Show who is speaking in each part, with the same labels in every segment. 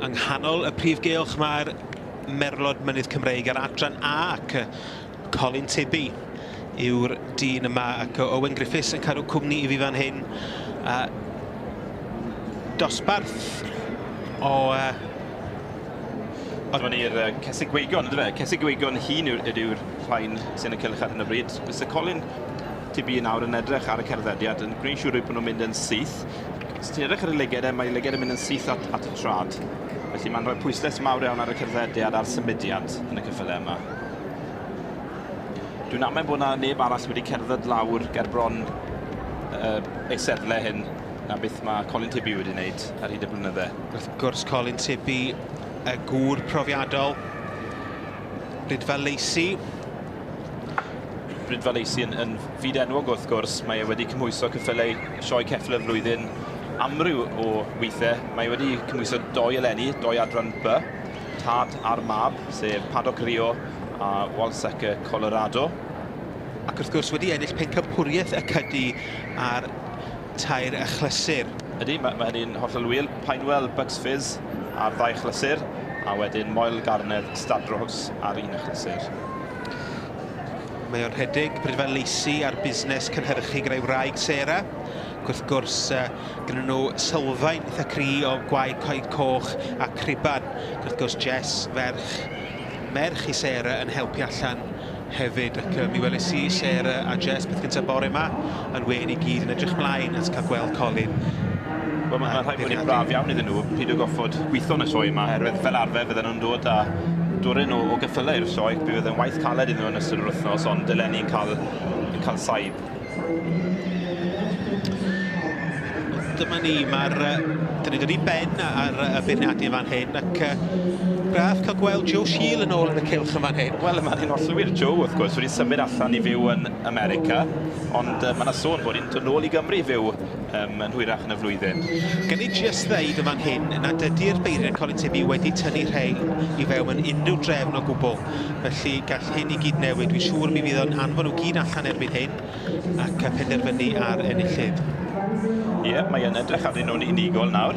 Speaker 1: Yng nghanol y prif gylch mae'r Merlod Mynydd Cymreig ar adran A, ac Colin Tibby yw'r dyn yma, ac Owen Griffiths yn cadw cwmni i fi fan hyn. Dosbarth o...
Speaker 2: Dyma ni'r Cesig Gweigion, yndyfe? Cesig Gweigion hun yw'r rhain sy'n y cylch ar hyn o bryd. Mr Colin Tibby nawr yn edrych ar y cerddediad, yn gwneud siŵr bod nhw'n mynd yn syth. Os ti'n edrych ar y lyged, mae lyged yn mynd yn syth at y trad. Felly mae'n rhoi pwyslais mawr iawn ar y cerddediad a'r symudiad yn y ceffylau yma. Dwi'n amau bod yna neb arall wedi cerdded lawr ger bron eisteddle hyn na beth mae Colin Tibby wedi wneud ar hyd y blynydde.
Speaker 1: Wrth gwrs, Colin Tibby, y gŵr profiadol, Rhydfa Lacey.
Speaker 2: Rhydfa Lacey yn fyd enwog wrth gwrs. Mae e wedi cymhwyso ceffylau sioe ceffyl y flwyddyn amryw o weithiau. Mae e wedi cymhwyso 2 eleni, 2 adran B, tad a'r mab, sef Paddock Rio a Walsecker Colorado.
Speaker 1: Ac wrth gwrs wedi ennill pencampwriaeth y Cydi ar 3 achlysur.
Speaker 2: Ydy, mae hynny'n hollol wir. Pinewell, Bucks Fizz ar 2 achlysur, a wedyn Moel Garnedd, Stadros ar 1 achlysur.
Speaker 1: Mae o'n rhedeg Rhydfa Lacey ar busnes cynhyrchu gyda'i wraig Sarah. Ac wrth gwrs, gyda nhw sylfaen eitha cry o gwaed coed coch a criban. Ac wrth gwrs, Jess, merch i Sarah, yn helpu allan hefyd. Ac mi weles i Sarah a Jess beth gyntaf bore yma yn wen i gyd yn edrych mlaen at cael gweld Colin.
Speaker 2: Wel, mae'n rhaid bod hi'n braf iawn iddyn nhw peidio goffod gweithio yn y sioe yma, oherwydd fel arfer fydden nhw'n dod â dwryn o geffylau i'r sioe. Bydd yn waith caled iddyn nhw yn ystod yr wythnos, ond eleni yn cael saib.
Speaker 1: Dyma ni, dyn ni'n dod i ben ar y beirniadu yn fan hyn, ac braf cael gweld Joe Shiel yn ôl yn y cylch yn fan hyn.
Speaker 2: Wel, mae'n hyn hollol wir. Joe, wrth gwrs, wedi symud allan i fyw yn America, ond mae yna sôn bod hi'n dod nôl i Gymru i fyw yn hwyrach yn y flwyddyn.
Speaker 1: Gan i jyst ddeud yn fan hyn nad ydy'r beirniad Colin Tibby wedi tynnu rhain i fewn yn unrhyw drefn o gwbl. Felly gall hyn i gyd newid. Dwi'n siŵr mi fydd o'n anfon nhw gyd allan erbyn hyn ac penderfynu ar enillydd.
Speaker 2: Ie, mae e'n edrych arnyn nhw'n unigol nawr.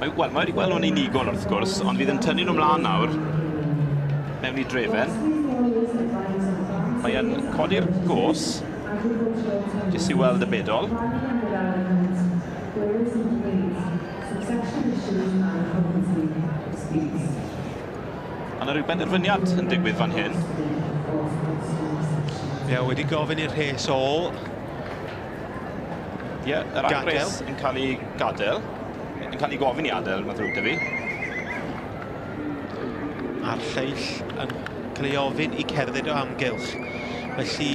Speaker 2: Mae wedi gweld nhw'n unigol wrth gwrs, ond fydd yn tynnu nhw mlaen nawr mewn i drefen. Mae e'n codi'r gos, jyst i weld y bedol. A yna rhyw benderfyniad yn digwydd fan hyn.
Speaker 1: Ie, wedi gofyn i'r rhes ôl.
Speaker 2: Ie, yr ail res yn cael ei gadael. Yn cael ei gofyn i adael, mae'n ddrwg 'da fi.
Speaker 1: A'r lleill yn cael ei ofyn i cerdded o amgylch. Felly...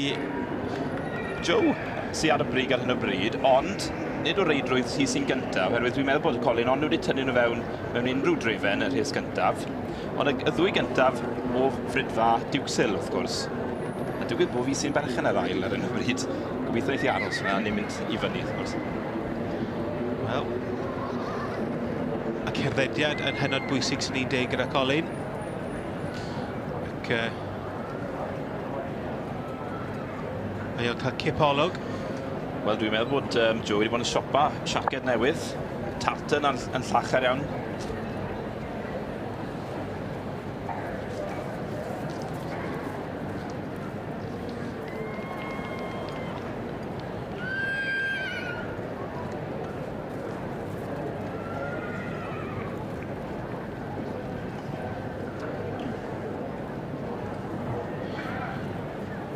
Speaker 2: Joe sydd ar y brig ar hyn o bryd, ond nid o reidrwydd hi sy'n gyntaf, oherwydd dwi'n meddwl bod Colin ond wedi tynnu nhw fewn mewn unrhyw drefen y rhes gyntaf. Ond y ddwy gyntaf o Fridfa Duxhill, wrth gwrs. A digwydd bod fi sy'n berchen yr ail ar hyn o bryd. Gobeithio i aros yna, ni'n mynd i fyny, wrth gwrs.
Speaker 1: Wel, y cerddediad yn hynod bwysig sy'n ni'n deud gyda Colin. Ac mae o'n cael cipolwg.
Speaker 2: Wel, dwi'n meddwl bod Joe wedi bod yn siopa siaced newydd. Tartan yn llachar iawn.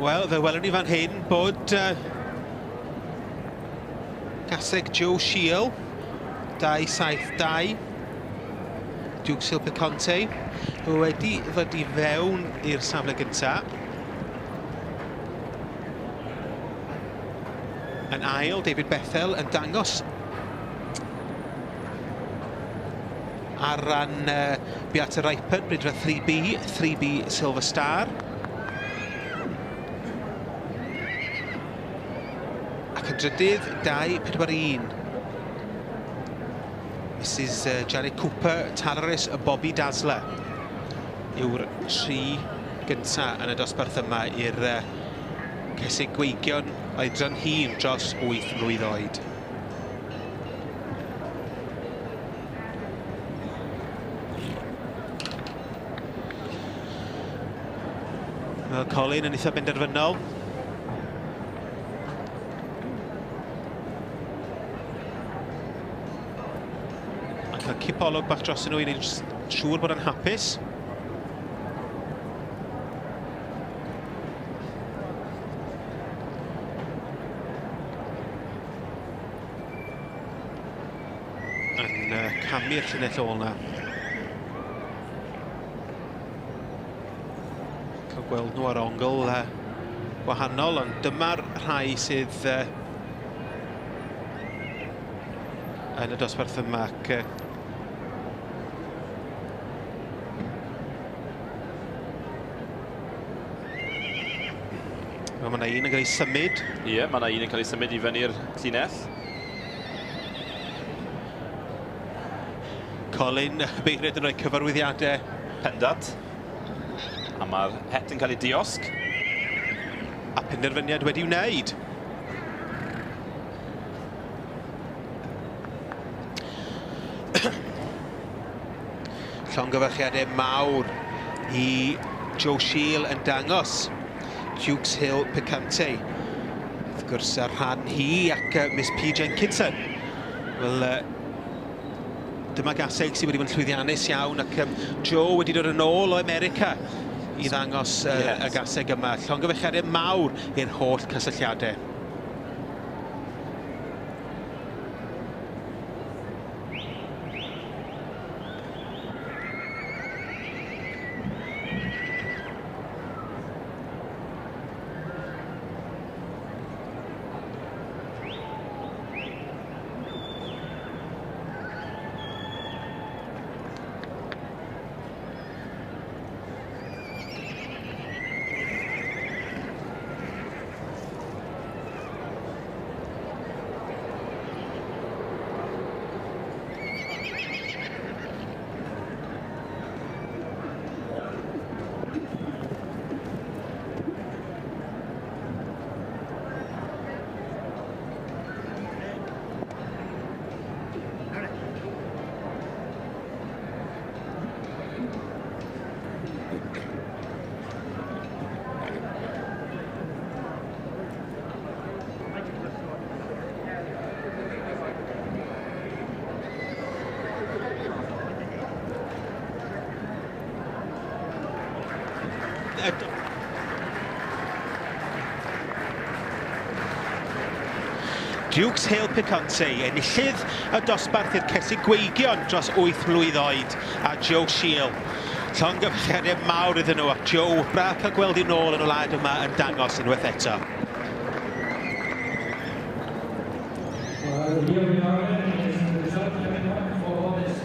Speaker 1: Wel, fe welwn ni fan hyn bod Gaseg Joe Shiel, 272, Duxhill Piconte, wedi ddod i fewn i'r safle gyntaf. Yn ail, David Bethel yn dangos ar ran Beata Ripen, Bridfa 3B, 3B Silver Star. Ac yn drydydd, 241. Mrs Janet Cooper, Talaris a Bobby Dazzler yw'r tri gynta yn y dosbarth yma i'r Cesig Gweigion oedran hŷn dros 8 mlwydd oed. Wel, Colin yn eitha benderfynol. Mae'n cael cipolwg bach dros nhw i wneud siŵr bod yn hapus. Yn camu'r llinell ôl na. Cael gweld nhw ar ongl wahanol, ond dyma'r rhai sydd yn y dosbarth yma. Ac, mae yna un yn cael ei symud.
Speaker 2: Ie, mae yna un yn cael ei symud i fyny'r llinell.
Speaker 1: Colin beirniad yn rhoi cyfarwyddiadau.
Speaker 2: Pendant. A mae'r het yn cael ei diosg.
Speaker 1: A penderfyniad wedi wneud. Llongyfarchiadau mawr i Joe Shiel yn dangos Dukes Hill Picante. Wrth gwrs ar rhan hi ac Miss P Jenkinson. Wel, dyma gaseg sydd wedi bod yn llwyddiannus iawn ac Joe wedi dod yn ôl o America i ddangos y gaseg yma. Llongyfarchiadau mawr i'r holl cysylltiadau. Dukes Hill Picante, enillydd y dosbarth i'r Cesig Gweigion dros 8 mlwydd oed, a Joe Shiel. Llongyfarchiadau mawr iddyn nhw, ac Joe, braf cael gweld i nôl yn y wlad yma yn dangos unwaith eto.
Speaker 3: Well, here we are in the result coming up for this